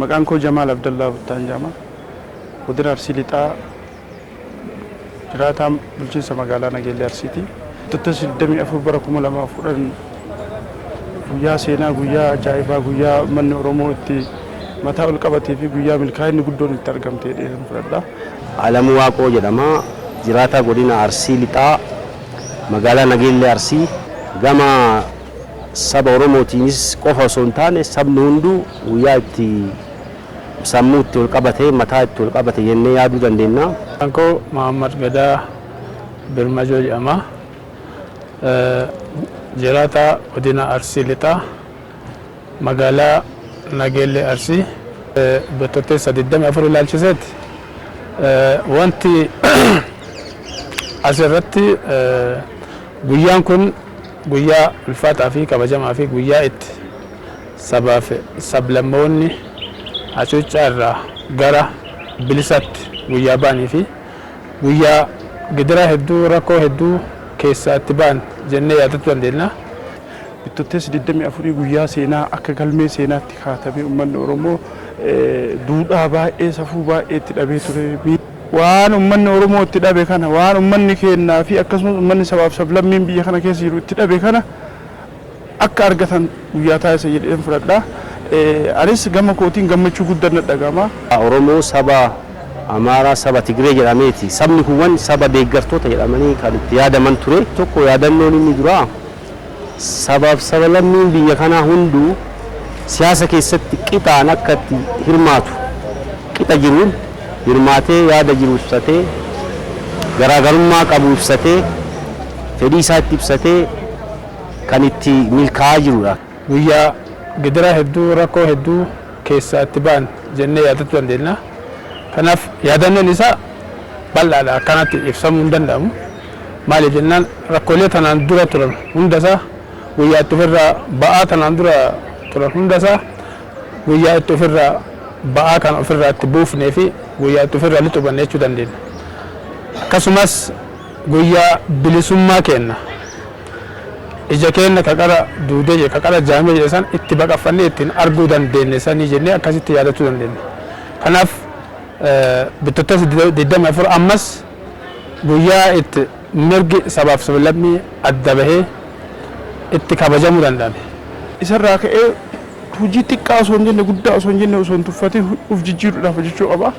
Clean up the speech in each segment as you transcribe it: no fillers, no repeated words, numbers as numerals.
Maqaan koo Jamaal Abdallaa Buttaan jedhama. Godina Arsii Lixaa, jiraataa bulchiinsa magaalaa Nageellee Arsiiti. Bitootessa 24 bara 2010 guyyaa seenaa, guyyaa ajaa'ibaa, guyyaa uummanni Oromoo itti mataa ol qabatee fi guyyaa milkaa'inni guddoon itti argamte jedheen fudhadha. Alamuu Waaqoo jedhama. Jiraataa godina Arsii Lixaa, magaalaa Nageellee Arsii. Gama saba Oromootiinis qofa osoo hin taane, sabni hunduu guyyaa itti sammuu itti ol qabate, mataa itti ol qabate jennee yaaduu dandeenya. Maqaan koo Muhammad Gadaa Birmajoo jedhama. Jiraataa godina Arsii Lixaa, magaalaa Nageellee Arsii. Bitootessa 24 ilaalchiseeti wanti asirratti, guyyaan kun guyyaa ulfaataa fi kabajamaa fi guyyaa itti sabaaf sablammoonni hacuuccaa irraa gara bilisaatti guyyaa ba'anii fi guyyaa gidiraa hedduu, rakkoo hedduu keessaa itti ba'an jennee yaadachuu dandeenya. Bitootessa 24 guyyaa seenaa akka galmee seenaatti kaatamee, uummanni Oromoo duudhaa baay'ee, safuu baay'ee itti dhabee ture. Waan uummanni Oromoo itti dhabe kana, waan uummanni keenyaa fi akkasumas uummanni sabaaf sablammiin biyya kana keessa jiru itti dhabe kana akka argatan guyyaa taasisa jedheen fudhadha. Anis gama kootiin gammachuu guddaan na dhagama. Oromoo, saba Amaaraa, saba Tigree jedhameeti. Sabni kuuwwan saba deeggartoota jedhamanii kan itti yaadaman ture. Tokko, yaadannoon inni duraa sabaaf sablammiin biyya kanaa hunduu siyaasa keessatti qixaan akka itti hirmaatu, qixa jiruun hirmaatee, yaada jiru ibsatee, garaagarummaa qabu ibsatee, fedhii isaa itti ibsatee kan itti milkaa'aa jirudha. Guyyaa gidiraa hedduu, rakkoo hedduu keessaa itti ba'an jennee yaadachuu dandeenya. Kanaaf yaadannoon isaa bal'aadha, akkanatti ibsamuu hin danda'amu. Maaliif jennaan, rakkoolee tanaan dura turan hundasaa guyyaa itti ofirraa ba'aa tanaan dura turan hundasaa guyyaa itti ofirraa ba'aa kan ofirraa itti buufnee fi guyyaa itti ofirraa lixubanne jechuu dandeenya. Akkasumas guyyaa bilisummaa kenna. Ija keenya ka qara duudee jedhe, ka qara jaamee jedhe san itti baqaffannee ittiin arguu dandeenye sanii jennee akkasitti yaadachuu dandeenya. Kanaaf Bitootessa 24 ammas guyyaa itti mirgi sabaaf sablammii adda bahee itti kabajamuu danda'ame. Isarraa ka'ee hojii xiqqaa osoo hin jenne, guddaa osoo hin jenne, osoo hin tuffatin uf jijjiiruudhaaf hojjechuu qaba.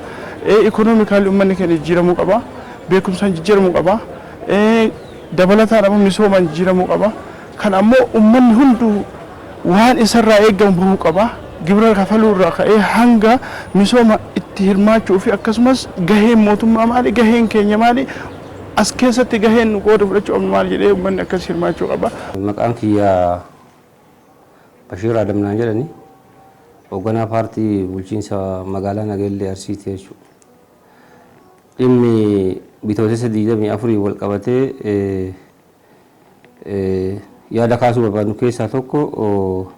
Economically uummanni keenya jijjiiramuu qaba. Beekumsaan jijjiiramuu qaba. Dabalataan ammoo misoomaan jijjiiramuu qaba. Kan ammoo uummanni hunduu waan isarraa eegamu bahuu qaba. Gibira kafaluu irraa ka'ee hanga misooma itti hirmaachuu fi akkasumas gaheen mootummaa maali, gaheen keenya maali, as keessatti gaheen nu qooda fudhachuu qabnu maali jedhee uummanni akkas hirmaachuu qaba. Maqaan kiyya Bashiir Adam naan jedhani, hoogganaa paartii bulchiinsa magaalaa Nageellee Arsiiti jechuudha. Dhimmi Bitootessa 24 wal qabatee yaada kaasuu barbaadnu keessaa tokko,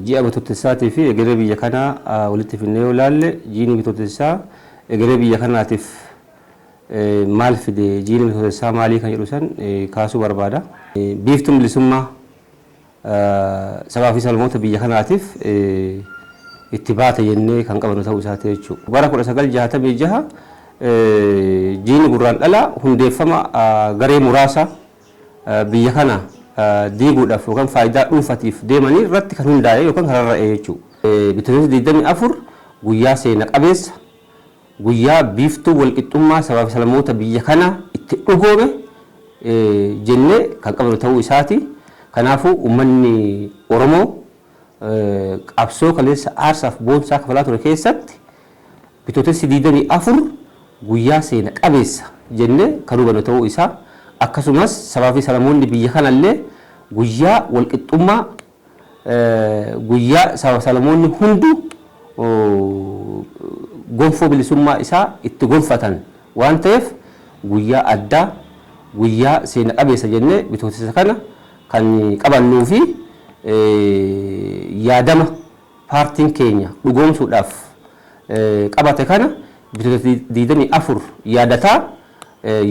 ji'a bitootessaatii fi egeree biyya kanaa walitti fidnee yoo ilaalle, jiini bitootessaa egeree biyya kanaatiif maal fide, jiini bitootessaa maalii kan jedhu san kaasuu barbaada. Biiftuun bilisummaa sabaa fi sablammoota biyya kanaatiif itti baate jennee kan qabnu ta'uu isaati jechuudha. Bara 1966 jiini gurraan dhalaa hundeeffama garee muraasa biyya kana diiguudhaaf yookaan faayidaa dhuunfatiif deemanii irratti kan hundaa'e yookaan kan rarra'e jechuudha. Bitootessa 24 guyyaa seena qabeessa, guyyaa biiftuu walqixxummaa sabaa fi sablammoota biyya kanaa itti dhugoome jennee kan qabnu ta'uu isaati. Kanaafuu uummanni Oromoo qabsoo kaleessa aarsaaf boonsaa kafalaa ture keessatti Bitootessi 24 guyyaa seena qabeessa jennee kan hubannu ta'uu isaa, akkasumas sabaa fi sablammoonni biyya kanallee guyyaa walqixxummaa, guyyaa sabaa fi sablammoonni hunduu gonfoo bilisummaa isaa itti gonfatan waan ta'eef, guyyaa addaa, guyyaa seena qabeessa jennee bitootessa kana kan qabannuu fi yaadama paartiin keenya dhugoomsuudhaaf qabate kana Bitootessa 24 yaadataa,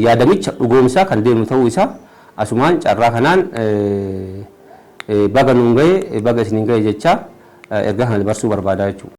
yaadamicha dhugoomsaa kan deemnu ta'uu isaa asumaan carraa kanaan baga nuun gahe, baga isiniin gahe jechaa ergaa kana dabarsuu barbaadaa jechuudha.